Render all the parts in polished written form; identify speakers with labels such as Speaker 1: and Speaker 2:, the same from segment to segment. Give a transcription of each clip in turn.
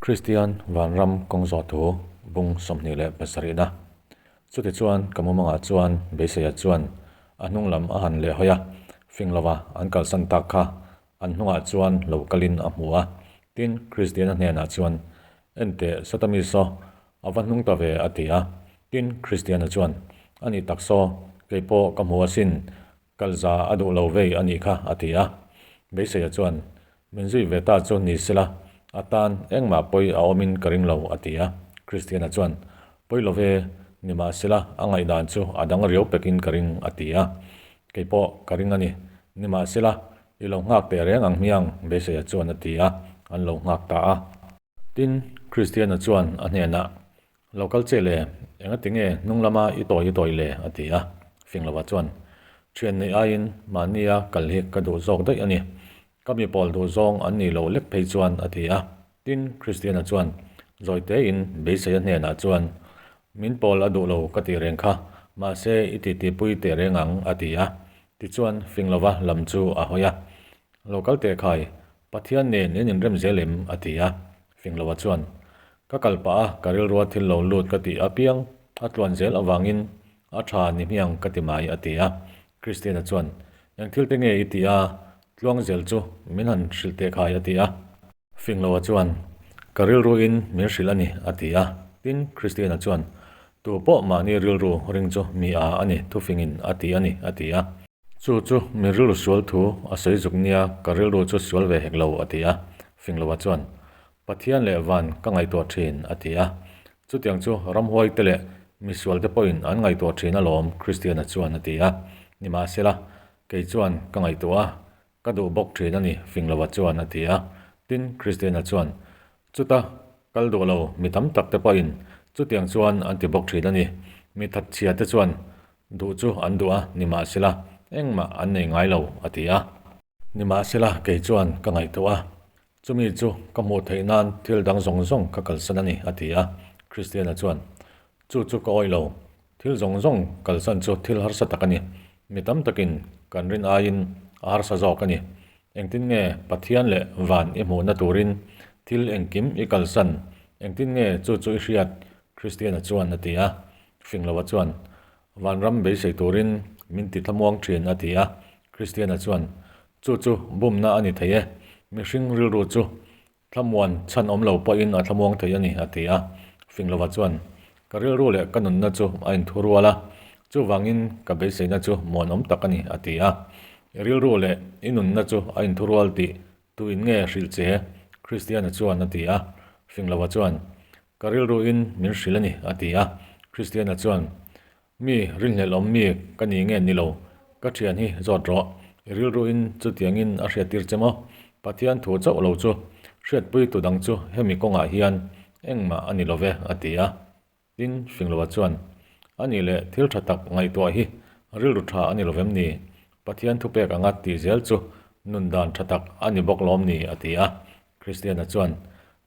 Speaker 1: Kristian Vanram kawng zawh thu bung 27na. Chutichuan ka mumangah chuan Beiseia chuan a hnung lam a han leh hawi a, fing lova an kalsan tak kha an hnungah chuan lo kalin a hmu a. Tin, Kristiana hnenah chuan, Enteh, Sawta mi saw, a va hnung ta ve, a ti a. Tin, Kristiana chuan, A nih tak saw, kei pawh ka hmu asin, Kalza a duh lo vei a nih kha, a ti a. Beiseia chuan, Min zui ve ta chu ni sela, a tan engmah pawi a awmin ka ring lo, a ti a. Christiana chuan, Pawi lo ve, nimahsela a ngaihdan chu a dang riau pekin ka ring, a ti a. Kei pawh ka ring a ni, nimahsela i lo nghak teh reng ang hmiang, Beiseia chuan a ti a, an lo nghak ta a. Tin, Christiana chuan a hnenah, Lo kal che le, engati nge hnung lama i tawi i tawi le? a ti a. Fingloa chuan, Thian neih aiin mahnia kal hi ka duh zawk daih a ni. Ka mi pawl duh zawng an nih loh lek phei chuan, a ti a. Tin, Christiana chuan zawi tein Beiseia hnenah chuan, Min pawl a duh lo ka tih reng kha, mahse i titipui teh reng ang, a ti a. Tichuan, Finglova lam chu a hawi a. Lo kal teh khai, Pathian nen in inrem zel em? a ti a. Fingloa chuan, Ka kal pah a, ka rilrua thil lo lut ka tih apiang a tluan zel avangin a tha ni hmiang ka ti mai, a ti a. Christiana chuan, Eng thil te nge i tih a, tluang zel chu min han hrilh teh khai, a ti a. Fingloa chuan, Ka rilruin min hrilh a ni, a ti a. Tin, Christiana chuan, Tu pawh mahni rilru ring chu mi a a ni, thufingin a ti a ni, a ti a. Chu chu mi rilru sual thu a sawi zuk nia ka rilru chu sual ve hek lo a ti a, Fingloa chuan Pathian leh van ka ngaihtuah thin a ti a. Chutiang chu ramhuai te leh misual te pawhin an ngaihtuah thin alawm Kristiana chuan a ti a. Nimahsela, kei chuan ka ngaihtuah a, ka duh bawk thin a ni Fingloa chuan a ti a. Tin, Kristiana chuan chuta kal duh lo mi tam tak te pawhin chutiang chuan an ti bawk thin a ni. Mi thatchhia te chuan Duh chu an duh a, nimahsela engmah an nei ngai lo, a ti a. Nimahsela kei chuan ka ngaihtuah a, chumi chu ka hmuh theih nan thil dang zawng zawng ka kalsan a ni, a ti a. Christiana chuan, Chu chu ka awih lo, thil zawng zawng kalsan chu thil harsa tak a ni. Mi tam takin kan rin aiin a harsa zawk a ni. Engtin nge Pathian leh van i hmuhna turin thil engkim i kalsan? Engtin nge chu chu i hriat? Christiana chuan a ti a. Fingloa chuan, Vanram beisei turin min ti thlamuang thin a ti a. Kristiana chuan, Chu chu bumna a ni thei e, mihring rilru chu thlamuan chhan awm lo pawhin a thlamuang thei a ni a ti a. Fingloa chuan, Ka rilru leh ka nunna chu a inthu rual a, chuvangin ka beiseina chu muanawm tak a ni a ti a. I rilru leh i nunna chu a inthu rual tih tuin nge hrilh che? Kristiana chuan a ti a. Fingloa chuan, Ka rilruin min hrilh a ni, a ti a. Christiana chuan, Mi rinhlelh awm mi ka ni nge ni lo, ka thian hi zawt rawh. I rilruin chutiangin a hriattir che maw? Pathian thu chauh lo chu hriatpui tu dang chu hemi kawngah hian engmah a ni lo ve, a ti a. Tin, Fingloa chuan, A nih leh thil tha tak ngaihtuah hi rilru tha a ni lo vem ni? Pathian thupek anga tih zel chu nun dan tha tak a ni bawk lawm ni? a ti a. Christiana chuan,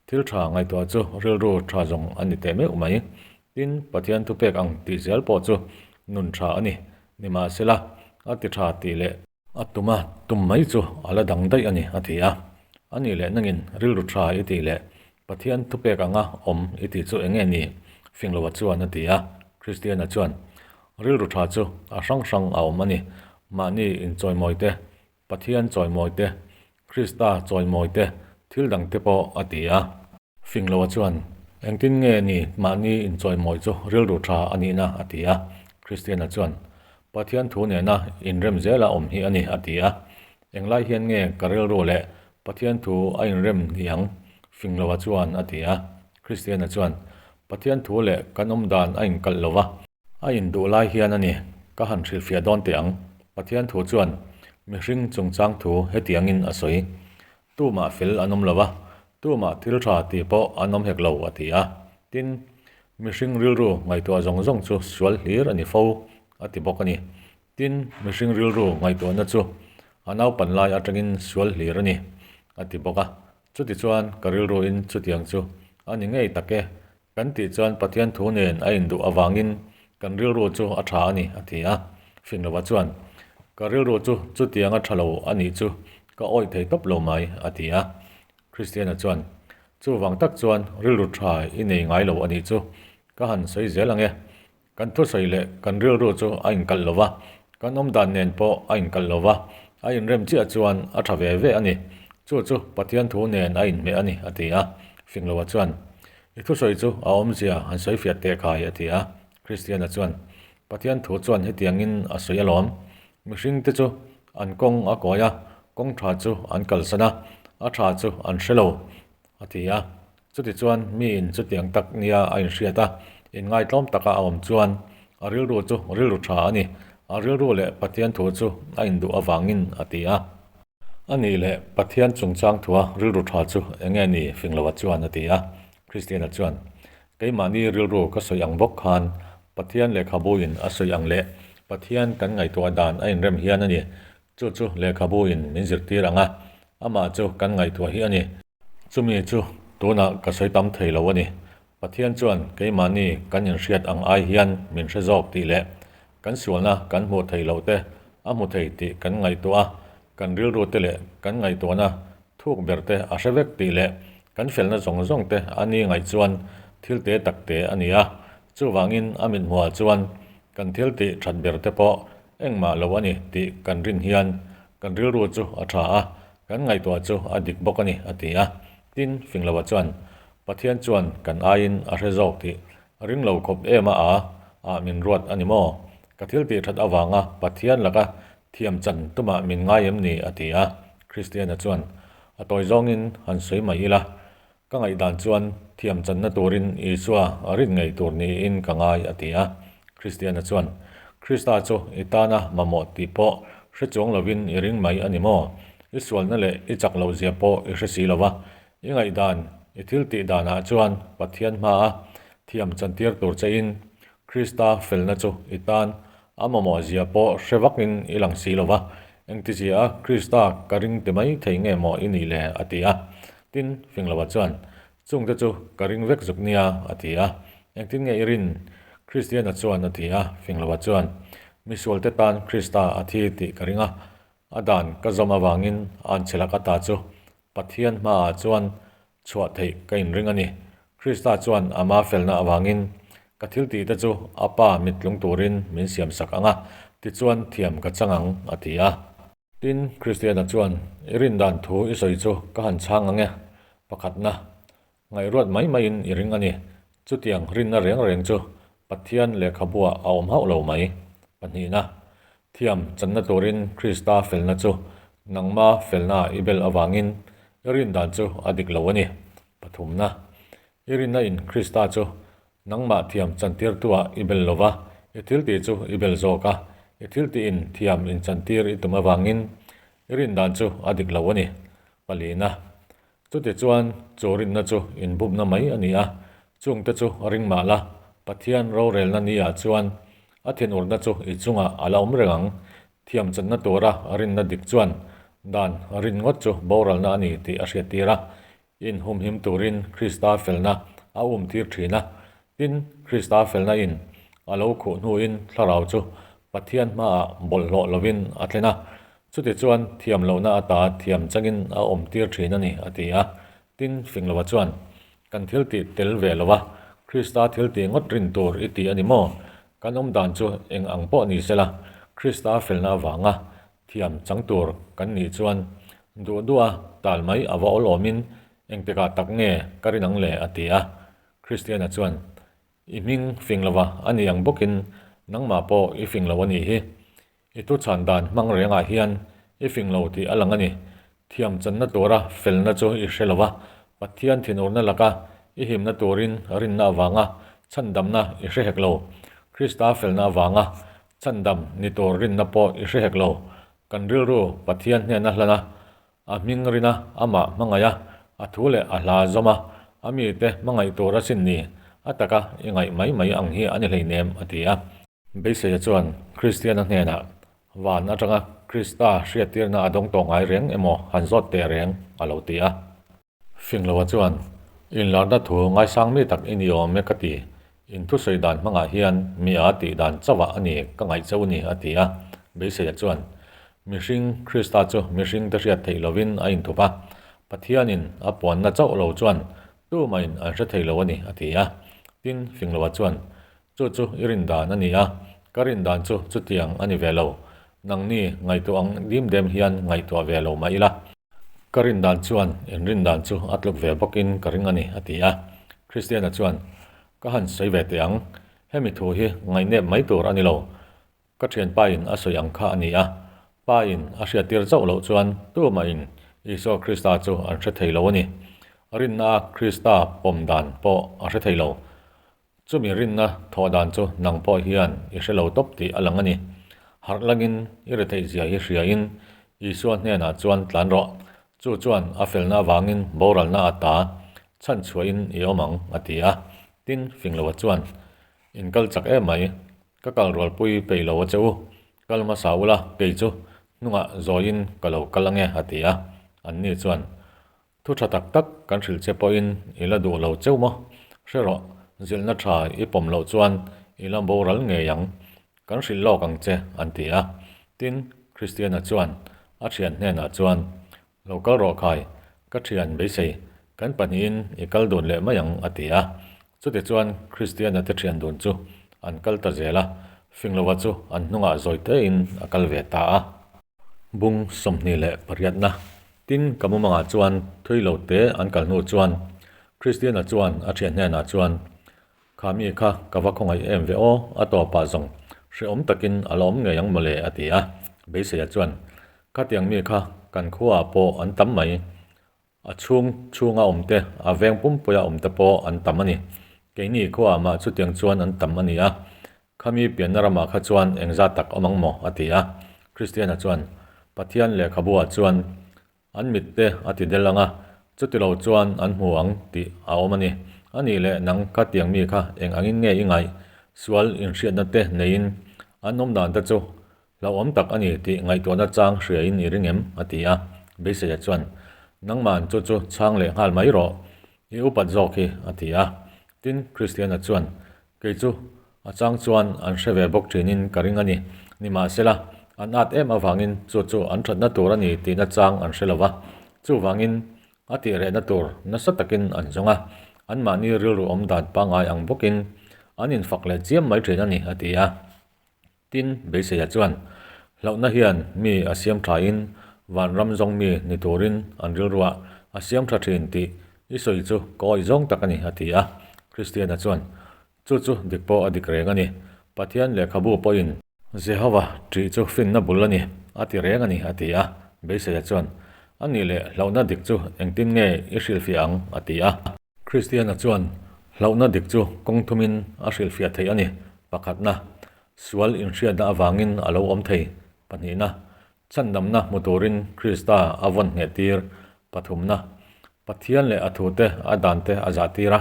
Speaker 1: Thil tha ngaihtuah chu rilru tha zawng a ni teh meuh mai. Tin, Pathian thupek ang tih zel pawh chu nun tha a ni. Nimahsela, a ti tha tih leh a tum a tum mai chu a la dang daih a ni, a ti a. A nih leh nangin rilru tha i tih leh Pathian thupek anga awm i tih chu eng nge ni? Fingloa chuan a ti a. Kristiana chuan, Rilru tha chu a hrang hrang a awm a ni. Mahni inchawimawi te, Pathian chawimawi te, Krista chawimawi te, thil dang te pawh a ti a. Fingloa chuan, Engtin nge ni mahni inchawimawi chu rilru tha a nihna? a ti a. Kristiana chuan, Pathian thu nena inrem zela awm hi a ni, a ti a. Englai hian nge ka rilru leh Pathian thu a inrem ni ang? Fingloa chuan a ti a. Kristiana chuan, Pathian thu leh kan awmdan a inkalh lo va. A induh lai hian a ni, ka han hrilhfiah dawn teh ang. Pathian thu chuan mihring chungchang thu hetiangin a sawi, Tumah fel an awm lo a, tumah thil tha tih pawh an awm hek lo, a ti a. Tin, mihring rilru ngaihtuah zawng zawng chu sual hlir a ni fo, a ti bawk a ni. Tin, mihring rilru ngaihtuahna chu a naupan lai atangin sual hlir a ni, a ti bawk a. Chutichuan, ka rilruin chutiang chu a ni ngei tak e, Kan tih chuan Pathian thu nen a induh avangin kan rilru chu a tha a ni, a ti a. Finglova chuan, Ka rilru chu chutiang a tha lo a nih chu ka awih thei tawp lo mai, a ti a. Kristiana chuan, Chuvang tak chuan rilru tha i nei ngai lo a nih chu. Ka han sawi zel ang e. Kan thusawi leh kan rilru chu a inkalh lo va, kan awmdan nen pawh a inkalh lo va, a inrem chiah chuan a tha ve ve a ni. Chu chu Pathian thu nen a inhmeh a ni, a ti a. Fingloa chuan, I thusawi chu a awmzia han sawi fiah teh khai, a ti a. Kristiana chuan, Pathian thu chuan hetiangin a sawi alawm. Mihringte chu an kawng a kawi a, kawng tha chu an kalsan a, a tha chu an hre lo, a ti a. Chutichuan miin chutiang tak nia a inhriat a, inngaitlawm taka a awm chuan a rilru chu rilru tha a ni, a rilru leh Pathian thu chu a induh avangin a ti a. A nih leh Pathian chungchang thua rilru tha chu eng nge ni Fingloa chuan a ti a. Kristiana chuan, Keimahni rilru ka sawi ang bawk khan Pathian lehkhabuin a sawi ang leh Pathian kan ngaihtuah dan a inrem hian a ni. Chu chu lehkhabuin min zirtir ang a, amah chu kan ngaihtuah hi a ni. Chumi chu tunah ka sawi tam thei lo a ni. Pathian chuan keimahni kan inhriat ang ai hian min hre zawk tih leh kan sualna kan hmuh theih loh te a hmu thei tih kan ngaihtuah a, kan rilru te leh kan ngaihtuahna thuk ber te a hre vek tih leh kan felna zawng zawng te a ni ngaih chuan thil te tak te a ni a. Chuvangin a mithmuhah chuan kan thil tih that ber te pawh engmah lo a ni tih kan rin hian kan rilru chu a tha a, Kan ngaihtuah chu a dik bawk a ni, a ti a. Tin, Fingloa chuan, Pathian chuan kan aiin a hre zawk tih ring lo khawp em a a ah min ruat a ni maw? Ka thil tih that avanga Pathian laka thiam chan tumah min ngai em ni? a ti a. Kristiana chuan, A tawi zawngin han sawi mai ila, ka ngaihdan chuan thiam channa turin Isua a rin ngei tur niin ka ngai, a ti a. Kristiana chuan, Krista chu i tana mamawh tih pawh hre chuang lovin i ring mai a ni maw? I sualna leh i chak lohzia pawh i hre si lo va. I ngaihdan, i thil tih danah chuan Pathian hmaa thiam chantir tur chein Krista felna chu i tan a mamawh zia pawh hre vakin i lang si lo va. Engtizia a Krista ka ring ti mai thei nge maw i nih le? a ti a. Tin, Fingloa chuan, Chungte chu ka ring vek zuk nia, a ti a. Engtin nge i rin? Kristiana chuan a ti a. Fingloa chuan, Misualte tan Krista a thi tih ka ring a. A dan ka zawm avangin anchhe lak ata chu Pathian hmaah chuan chhuah theih ka inring a ni. Krista chuan ama felna avangin ka thil tihte chu a Pa mittlung turin min siamsak ang a, tichuan thiam ka chang ang, a ti a. Tin, Kristiana chuan, I rindan thu i sawi chu ka han chhang ang e, pakhatna. Ngaihruat mai maiin i ring a ni. Chutiang rinna reng reng chu Pathian lehkhabuah a awm hauh lo mai. Pahnihna, thiam channa turin Krista felna chu nangma felnaah i bel avangin i rin dan chu a dik lo a ni. Pathumna, i rinna in Krista chu nangmah thiam chantirtuah i bel lo va, i thiltih chu i bel zawk a, i thiltihin thiam inchantir i tum avangin i rin dan chu a dik lo a ni. Palina, Chutichuan, chu rinna chu inbumna mai a ni a, chungte chu a ring mah la, Pathian rorelna ni-ah chuan a thinurna chu i chungah a la awm reng ang. Thiamchanna tura rinna dik chuan dan rin ngawt chu boralna a ni tih a hriattir a, inhumhim turin Krista felna a umtir thin a. Tin, Krista felna in a lo khuh hnuin thlarau chu Pathian hmaah bawlhhlawh lovin a thlen a, Chutichuan thiam lohna ata thiam changin a awm tir thin a ni, a ti a. Tin, Fingloa chuan, Kan thil tih tel ve lo a, Krista thil tih ngawt rin tur i ti a ni maw? Kan awm dan chu eng ang pawh ni sela, Krista felna avanga thiam chang tur kan nih chuan duh duha tal mai a va awlawmin engtikah tak nge ka rin ang le, a ti a. Kristiana chuan, I hming fing lova a ni ang bawkin nangmah pawh i fing lo a nih hi. I thu chhan dan hmang rengah hian i fing lo tih a lang a ni. Thiam channa tura felna chu i hre lo va, Pathian thinurna laka i himna turin rinna avanga chhandamna i hre hek lo. Krista felna avanga chhandam ni tur rinna pawh i hre hek lo. Kan rilru Pathian hnena hlan a, a hming rina amah hmangaih a, a thu leh a hla zawm a, a mite hmangaih tur asin ni, a taka i ngaih mai mai ang hi a ni hleinem, a ti a. Beiseia chuan Kristiana hnenah van atanga Krista hriattirna a dawng tawh ngai reng emaw han zawt teh reng a lo ti a. Fingloa chuan, Inlarna thu ngaisang mi tak i ni awm e ka ti, in thusawi dan hmangah hian mi a tih dan chauhah a ni ka ngaih chauh ni a ti a. Beiseia chuan, Mihring Krista chu mihringte hriat theih lovin a inthup a, Pathianin a puanna chauh lo chuan Tumahin an hre thei lo a ni, a ti a. Tin, Fingloa chuan, Chu chu i rin dan a ni a, ka rin dan chu chutiang a ni ve lo. Nangni ngaihtuah ang dim dem hian ngaihtuah ve lo mah ila. Ka rin dan chuan in rin dan chu a tluk ve bawkin ka ring a ni, a ti a. Kristiana chuan, Ka han sawi ve teh ang, hemi thu hi ngaihnep mai tur a ni lo. Ka thianpain a sawi ang kha a ni a, Pain a hriattir chauh loh chuan tumahin Isua Krista chu an hre thei lo a ni. Rinna a Krista pawm dan pawh a hre thei lo. Chumi rinna thawh dan chu nang pawh hian i hre lo tawp tih a lang a ni. Harh langin i retheih zia hi hriain Isua hnenah chuan tlan rawh. Chu chuan a felna avangin boralna a ta chhanchhuahin i awm ang, a ti a. Tin, Fingloa chuan, In kal chak em mai. Ka kal rualpui peih lo a che u. Kal hmasa ula, kei chu hnungah zawiin ka lo kal ange, a ti a. Anni chuan, Thu tha tak tak kan hrilh che pawhin i la duh lo cheu maw? Hre rawh, zilhna tha i pawm loh chuan i la boral ngei ang. Kan hrilh lawk ang che, an ti a. Tin, Kristiana chuan a thian hnenah chuan, Lo kal rawh khai, ka thian beisei, kan pahnihin i kal dun leh mai ang, a ti a. Chutichuan Kristiana te thian dun chu an kal ta zel a, Finglova chu an hnungah zawi tein a kal ve ta a. Bung 28na Tin, ka mumangah chuan thui lo te an kal hnu chuan Kristiana chuan a thian hnenah chuan, Kha mi kha ka va khawngaih em ve aw, a tawpah zawng hrehawm takin a la awm ngei ang mawle, a ti a. Beiseia chuan, Khatiang mi kha kan khuaah pawh an tam mai. A chhung chhunga awm te, a veng pumpuia awm te pawh an tam a ni. Keini khuaah mah chutiang chuan an tam a ni a. Khami pianna ramah kha chuan engzat tak awm ang maw? a ti a. Kristiana chuan, Pathian lehkhabuah chuan An mit te a ti del ang a, chuti lo chuan an hmu ang tih a awm a ni. A nih leh nang kha tiang mi kha eng angin nge i ngaih? Sual inhriatna te neiin an awm dan te chu hlauhawm tak a ni tih ngaihtuahna chang hriain i ring em? a ti a. Beiseia chuan, Nangman chu chu chhang leh nghal mai rawh, i upat zawk hi, a ti a. Tin, Kristiana chuan, Kei chu a chang chuan an hre ve bawk thinin ka ring a ni. Nimahsela, an at em avangin chu chu an thatna tur a ni tihna chang an hre lo va. Chuvangin, a tih rehna tur nasa takin an zawng a, anmahni rilru awm dan pangngai ang bawkin an infak leh chiam mai thin a ni, a ti a. Tin, Beiseia chuan, Hlauhna hian mi a siam thain vanram zawng mi ni turin an rilruah a siam tha thin tih i sawi chu ka awih zawng tak a ni, a ti a. Kristiana chuan, Chu chu dik pawh a dik reng a ni. Pathian lehkhabu pawhin. Jehova ṭih chu finna bul a ni, a ti reng a ni, a ti a. Beiseia chuan, A nih leh hlauhna dik chu engtin nge i hrilhfiah ang? a ti a. Kristiana chuan hlauhna dik chu kawng thumin a hrilhfiah theih a ni. Pakhatna, sual inhriatna avangin a lo awm thei. Pahnihna, chhandamna hmu turin Krista a vawn ngheh tir. Pathumna, Pathian leh a thute a dante a zah tir a,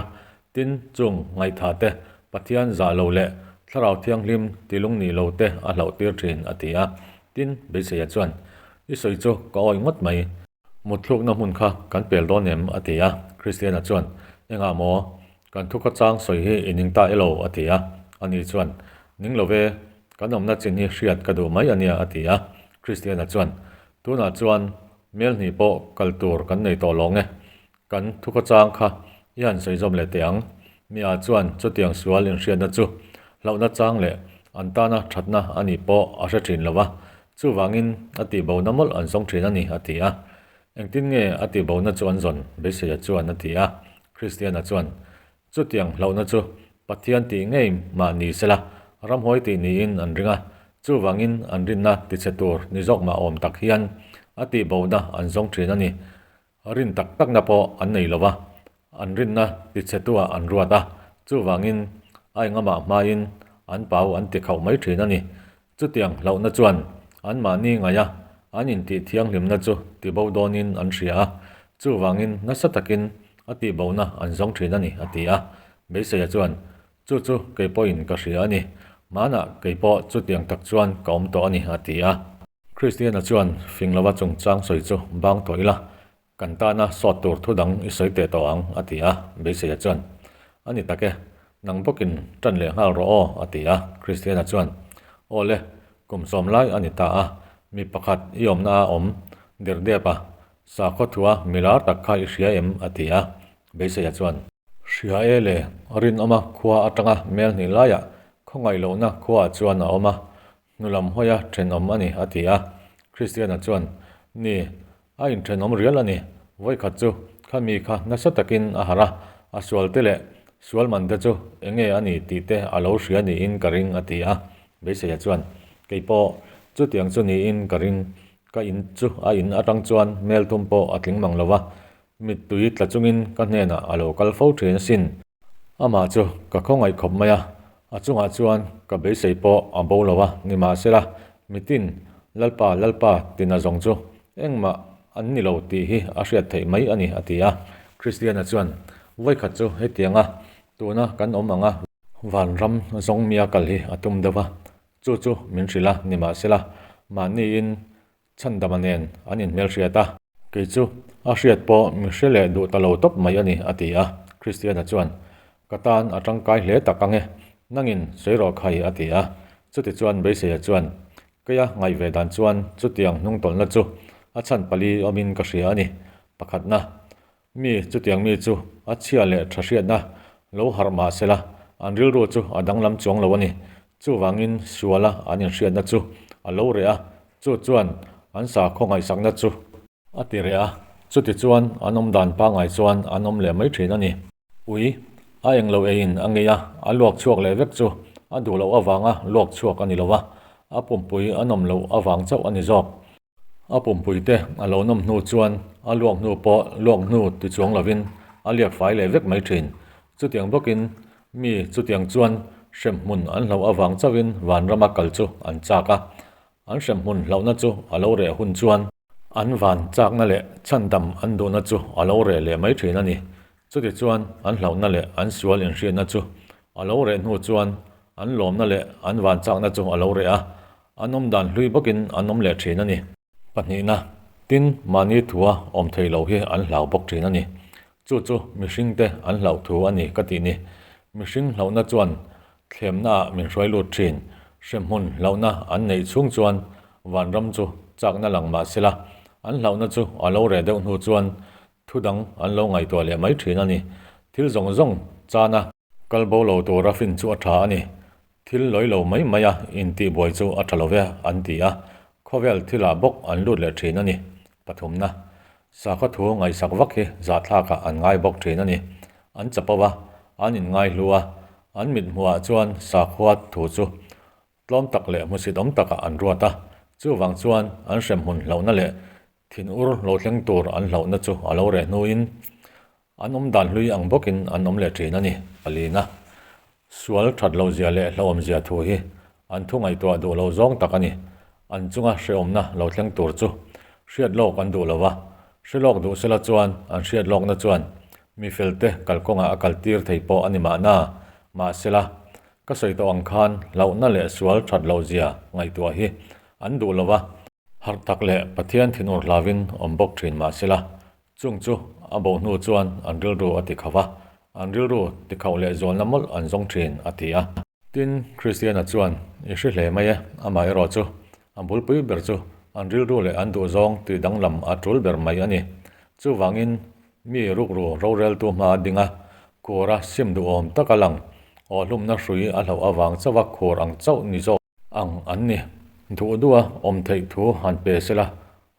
Speaker 1: tin, chung ngaihthah te, Pathian zah lo leh Thlarau Thianghlim tilung nih lo te a hlauh tir thin, a ti a. Tin, Beiseia chuan, I sawi chu ka awih ngawt mai. Mutthlukna hmun kha kan pel dawn em? a ti a. Kristiana chuan, Engah maw? Kan thu khawchang sawi hi i ning ta elo? a ti a. Ani chuan, Ning lo ve, kan awmna chin hi hriat ka duh mai a nia, a ti a. Kristiana chuan, Tunah chuan mel hnih pawh kal tur kan nei tawh lawng e. Kan thu khawchang kha i han sawi zawm leh teh ang. Mia chuan chutiang sual inhriatna chu hlauhna chang leh an tana thatna a nih pawh a hre thin lo va, chuvangin a tihbona mawlh an zawng thin a ni, a ti a. Engtin nge a tihbona chu an zawn? Beiseia chuan a ti a. Kristiana chuan, Chutiang hlauhna chu Pathian tih ngei mah ni sela, ramhuai tih niin an ring a, chuvangin an rinna tichhe tur ni zawk mah awm tak hian a tihbona an zawng thin a ni. Rin tak takna pawh an nei lo va, an rinna tichhetuah an ruat a, chuvangin a engamah hmain an pau an ti khauh mai thin a ni. Chutiang hlauhna chuan anmahni ngaih a, an intih thianghlimna chu tibo dawnin an hria a, chuvangin nasa takin a tihbona an zawng thin a ni, a ti a. Beiseia chuan, Chu chu kei pawhin ka hria a ni, hmanah kei pawh chutiang tak chuan ka awm tawh a ni, a ti a. Kristiana chuan fing lova chungchang sawi chu bang tawh ila, kan tana sawt tur thu dang i sawi teh tawh ang, a ti a. Beiseia chuan, A ni tak e, nang bawkin tan leh nghal rawh aw, a ti a. Kristiana chuan, Aw le, kum sawm lai a ni ta a, mi pakhat i awmna a awm der dep a, sakhaw thua mi lar tak kha i hria em? a ti a. Beiseia chuan. Hria e le, Rinawma khua atanga mel hnih laiah khawngaih lohna khuaah chuan a awm a, hnulam hawia thenawm a ni a ti a. Kristiana chuan, Ni, a inthenawm rial a ni, vawikhat chu kha mi kha nasa takin a harh a, a sualte leh sualman te chu enge a ni tih te a lo hria niin ka ring a ti a. Beiseia chuan, Kei pawh chutiang chu niin ka ring, ka in chu a in atang chuan mel thum pawh a tling mang lo va, Mittui tla chungin ka hnenah a lo kal fo thin asin. Amah chu ka khawngaih khawp mai a, a chungah chuan ka beisei pawh a bo lo a, nimahsela mitin Lalpa, Lalpa tina zawng chu engmah an ni lo tih hi a hriat theih mai a ni, a ti a. Kristiana chuan, Vawikhat chu hetianga tuna kan awm ang a, vanram zawng mia kal hi a tum deuh a, chu chu min hrilh a, nimahsela mahniin Chhandama nen an inhmelhriat a. Kei chu a hriat pawh mi hre leh duh ta lo tawp mai a ni, a ti a. Kristiana chuan, Ka tan a tangkai hle tak ang e, nangin sawi rawh khai, a ti a. Chutichuan Beiseia chuan, Keia ngaih ve dan chuan chutiang hnungtawlhna chu a chhan pali awmin ka hria a ni. Pakhatna, Mi chutiang mi chu a chhia leh tha hriatna lo harh mah se la, an rilru chu a danglam chuang lo a ni. Chuvangin suala an inhriatna chu a lo reh a, chu chuan an sakhaw ngaihsakna chu a ti reh a, chutichuan an awm dan pangngai chuan an awm leh mai thin a ni. Ui, a englo eiin a ngei a, a luak chhuak leh vek chu a duh loh avanga luak chhuak a ni lo va, a pumpui a nawm loh avang chauh a ni zawk. A pumpui te a lo nawm hnu chuan a luak hnu pawh luak hnu ti chuang lovin a liak fai leh vek mai thin. Chutiang bawkin mi chutiang chuan hremhmun an hlauh avang chauhin vanrama kal chu an chak a. An hremhmun hlauhna chu a lo reh hun chuan an van chakna leh chhandam an duhna chu a lo reh leh mai thin a ni. Chutichuan an hlauhna leh an sual inhriatna chu a lo reh hnu chuan an lawmna leh an van chakna chu a lo reh a, An awm dan hlui bawkin an awm leh thin a ni. Pahnihna, tin mahni thua awm thei lo hi an hlau bawk thin a ni. Chu chu mihringte an hlauh thu a ni ka tih ni. Mihring hlauhna chuan thlemnaah min hruai lut thin. Hremhmun hlauhna an neih chhung chuan vanram chu chakna lang mah sela, an hlauhna chu a lo reh deuh hnu chuan thu dang an lo ngaihtuah leh mai thin a ni. Thil zawng zawng chana kal bo lo tura fin chu a tha a ni. Thil lawi lo mai mai a intihbuai chu a tha lo ve an ti a, khawvel thilah bawk an lut leh thin a ni. Pathumna, sakhaw thu ngaihsak vak hi zahthlakah an ngai bawk thin a ni. An chapo a, an inngai hlu a, an mithmuhah chuan sakhua thu chu tlawm tak leh hmusit awm takah an ruat a, chuvang chuan an hremhmun hlauhna leh thinur lo thleng tur an hlauhna chu a lo reh hnuin An awm dan hlui ang bawkin an awm leh thin a ni, Palina. Sual that loh zia leh hlauhawm zia thu hi an thu ngaihtuah duh lo zawng tak a ni. An chunga hrehawmna lo thleng tur chu hriat lawk an duh lo va, hre lawk duh sela chuan an hriat lawkna chuan mi felte kalkawngah a kaltir thei pawh a ni mahna. Mahsela, ka sawi tawh ang khan hlauhna leh sual that loh zia ngaihtuah hi an duh lo va, harh tak leh Pathian thinur hlauhin awm bawk thin mahsela, Chung chu a bo hnu chuan an rilru a ti khauh a, an rilru ti khauh leh zualna mawlh an zawng thin, a ti a. Tin, Kristiana chuan, I hre hle mai e, amah erawh chu a bulpui ber chu an rilru leh an duhzawng tih danglam a tul ber mai a ni. Chuvangin, mi rukru roreltu hma a ding a, khura sim duhawm taka lang, awhlumna hrui a hlauh avang chauha khur ang chauh ni zawk ang an ni. Duh duha awm theih thu han pe sela,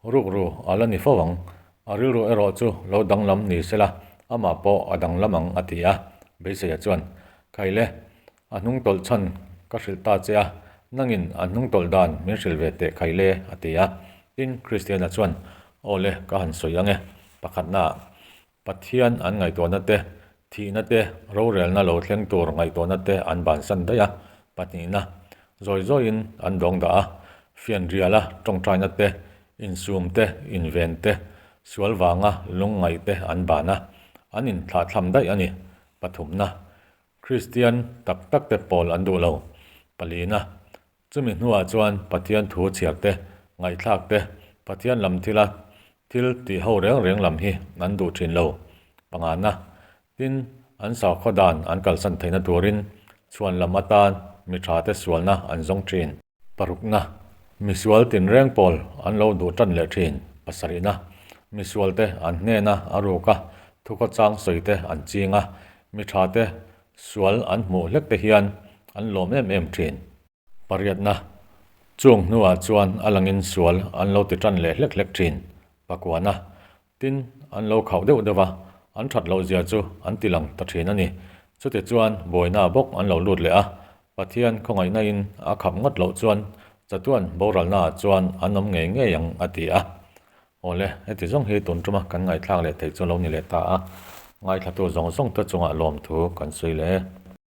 Speaker 1: rukru a la ni fo ang. A rilru erawh chu lo danglam ni sela, amah pawh a danglam ang a ti a. Beiseia chuan, Khaile, a hnung tawlh chhan ka hrilh ta che a, nangin a hnung tawlh dan min hrilh ve teh Khaile, a ti a. Tin, Kristiana chuan, Aw le, ka han sawi ang e, pakhatnaah Pathian an ngaihtuahna te, thihna te, rorelna lo thleng tur ngaihtuahna te an bansan daih a, pahnihna, zawi zawiin an dawng dah a, fianriala tawngtaina te, insum te, inven te, sual vanga lungngaih te an ban a, an inthlahthlam daih a ni. Pathumna, Kristian tak tak te pawl an duh lo. Palina, Chumi hnuah chuan Pathian thu chhiar te, ngaihthlak te, Pathian lam thila thil tih ho reng reng lam hi an duh thin lo. Pangana, tin, an sakhaw dan an kalsan theihna turin chhuan lam atan mi tha te sualna an zawng thin. Parukna, misual tinreng pawl an lo duh tan leh thin. Pasarihna, misual te an hnena a ruk a, Thukhawchang sawi te an ching a, mi tha te sual an hmuh hlek te hian an lawm em em thin. Pariatna, Chung hnuah chuan a langin sual an lo ti tan leh hlek hlek thin. Pakuana, Tin, an lo khauh deuh deuh a, an that loh zia chu an ti lang ta thin a ni. Chutichuan buaina bawk an lo lut leh a, Pathian khawngaihna in a khap ngawt loh chuan chatuan boralna ah chuan an awm ngei ngei ang a ti a. Awle, heti zawng hi tun tuma kan ngaihthlak leh theih chu lo ni leh ta a, ngaithlatu zawng zawng te chungah lawmthu kan sawi leh e.